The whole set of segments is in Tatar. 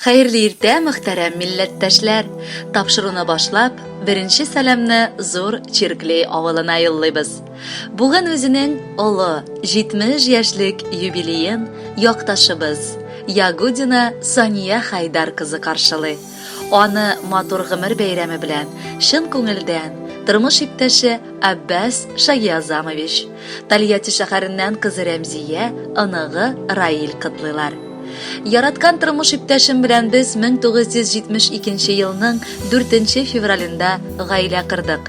Хәерле иртә, мөхтәрәм милләттәшләр! Тапшыруны башлап, беренче сәламне Зур Чирклей авылына юллыйбыз. Бүген үзенең олы, 70 яшьлек юбилеен якташыбыз Ягудина Сания Хайдар кызы каршылый. Аны матур гомер бәйрәме белән чын күңелдән тормыш иптәше Аббас Шагиазамович, Тольятти шәһәреннән кызы Рәмзия, оныгы Раил котлыйлар. Яраткан тормыш иптәшем белән без 1972 елның 4 февралендә гаилә кырдык.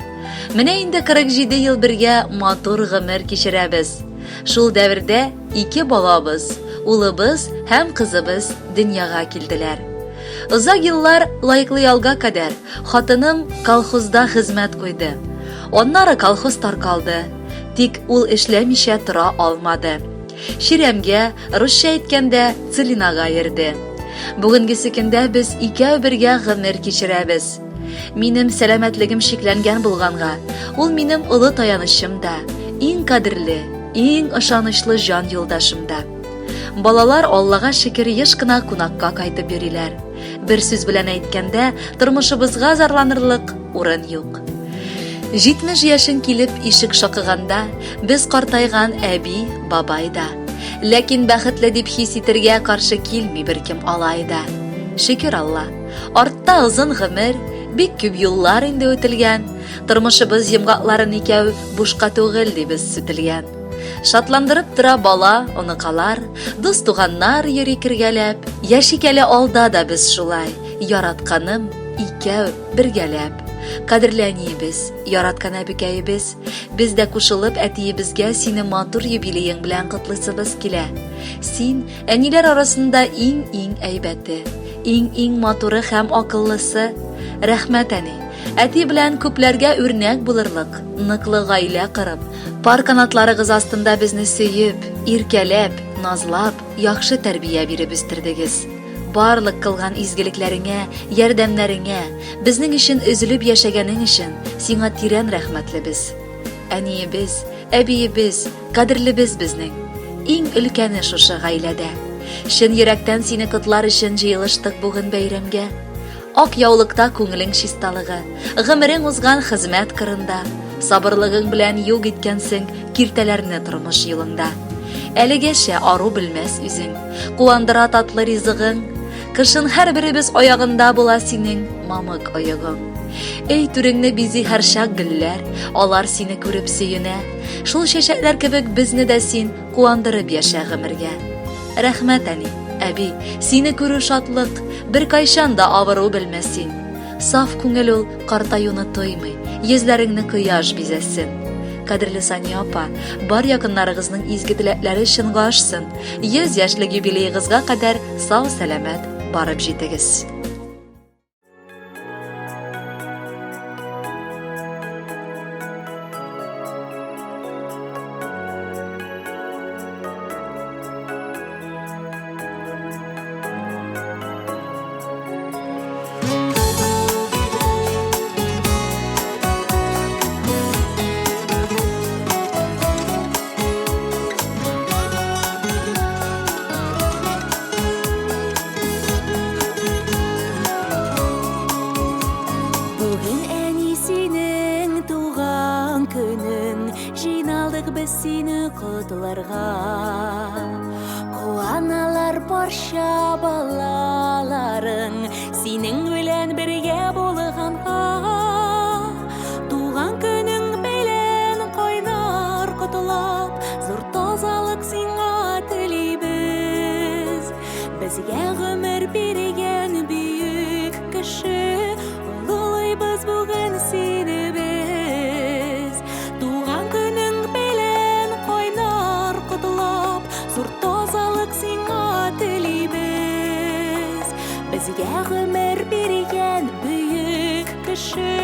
Менә инде 47 ел бергә матур гомер кичерәбез. Шул дәвердә ике балабыз, улыбыз һәм кызыбыз дөньяга килделәр. Озак еллар лаеклы ялга кадәр хатыным колхозда хезмәт куйды. Аннары колхоз таркалды. Тик ул эшләмичә тора алмады. Чирәмгә, русча әйткәндә, целинага йөрде. Бүгенгесе көндә без икәү бергә гомер кичерәбез. Минем сәламәтлегем чикләнгән булганга, ул минем олы таянычым да, иң кадерле, иң ышанычлы җан юлдашым да. Балалар, Аллага шөкер, еш кына кунакка кайтып йөриләр. Бер сүз белән әйткәндә, тормышыбызга зарланырлык урын юк. 70 яшен килеп ишек шакыганда, без картайган әби, бабай да. Ләкин бәхетле дип хис итергә каршы килми беркем алай да. Шөкер Алла, артта озын гомер, бик күп юллар инде үтелгән. Тормышыбыз йомгакларын икәү бушка түгел дибез сүтелгән. Шатландырып тора бала, оныкалар, дус-туганнар йөри кергәләп. Яшик әле алда да без шулай, яратканым, икәү, бергәләп. Кадерле әниебез, яраткан әбекәебез, без дә кушылып әтиебезгә сине матур юбилеең белән котлыйсыбыз килә. Син, әниләр арасында иң-иң әйбәте, иң-иң матуры һәм акыллысы. Рәхмәт, әни. Әти белән күпләргә үрнәк булырлык, ныклы гаилә корып, пар канатларыгыз астында безне сөеп, иркәләп, назлап, яхшы тәрбия биреп үстердегез. Барлык кылган изгелекләреңә, ярдәмнәреңә, безнең өчен өзелеп яшәгәнең өчен сиңа тирән рәхмәтлебез. Әниебез, әбиебез, кадерлебез безнең. Иң өлкәне шушы гаиләдә. Чын йөрәктән сине котлар өчен җыелыштык бүген бәйрәмгә. Ак яулыкта күңелең чисталыгы, гомерең узган хезмәт кырында, сабырлыгың белән юк иткәнсең киртәләрне тормыш юлыңда. Әлегәчә ару белмәс үзең, куандыра татлы ризыгың. Кышын һәрберебез аягында була синең мамык оегың. Өй түреңне бизи һәрчак гөлләр, алар сине күреп сөенә. Шул чәчәкләр кебек безне дә син куандырып яшә гомергә. Рәхмәт, әни, әби, сине күрү шатлык, беркайчан да авыру белмә син. Саф күңел ул картаюны тоймый, йөзләреңне кояш бизәсен. Кадерле Сания апа, бар якыннарыгызның изге теләкләре чынга ашсын. 100 яшьлек юбилеегызга кадәр сау-сәламәт барып җитегез. Бүген әни синең туган көнең, Җыйналдык без сине котларга. Куаналар барча балаларың, Синең белән бергә булганга. Туган көнең белән кайнар котлап, Зур тазалык сиңа телибез. Безгә гомер биргән бөек кеше, Олылыйбыз бүген сине без. Туган көнең белән кайнар котлап, Зур тазалык сиңа телибез. Безгә гомер биргән бөек кеше,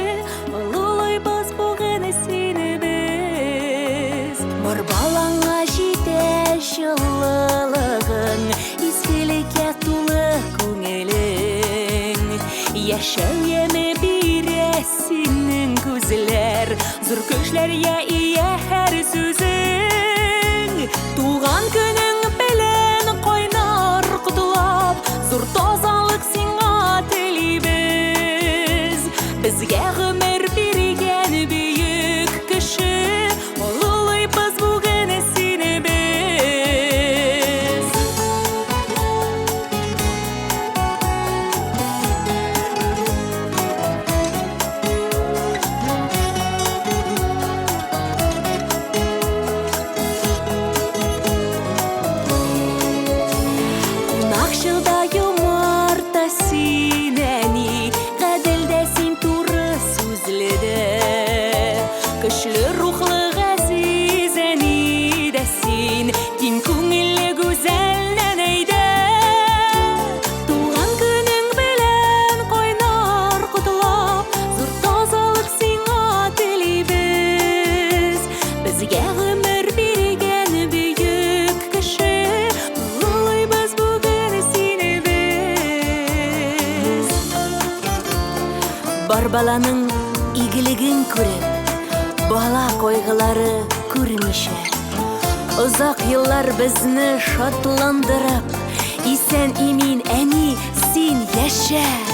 Олылыйбыз бүген сине без. Бар балаңа җитә җылылыгың, Изгелеккә тулы күңелең. Яшәү яме бирә синең күзләр, Зур көчләргә ия һәр сүзең. Туган көнең белән кайнар котлап, Зур тазалык сиңа. Безгә гомер биргән бөек кеше, Олылыйбыз бүген сине без. Кунакчыл да юмарт та син, әни, Гадел дә син, туры сүзле дә. Көчле рухлы газиз әни дә син, Киң күңелле гүзәл нәнәй дә. Туган көнең белән кайнар котлап, Зур тазалык сиңа телибез. Безгә гомер биргән бөек кеше, Олылыйбыз бүген сине без. Бар баланың игелеген күреп, бала кайгылары күрмичә, Озак еллар безне шатландырып, Исән-имин, әни, син яшә!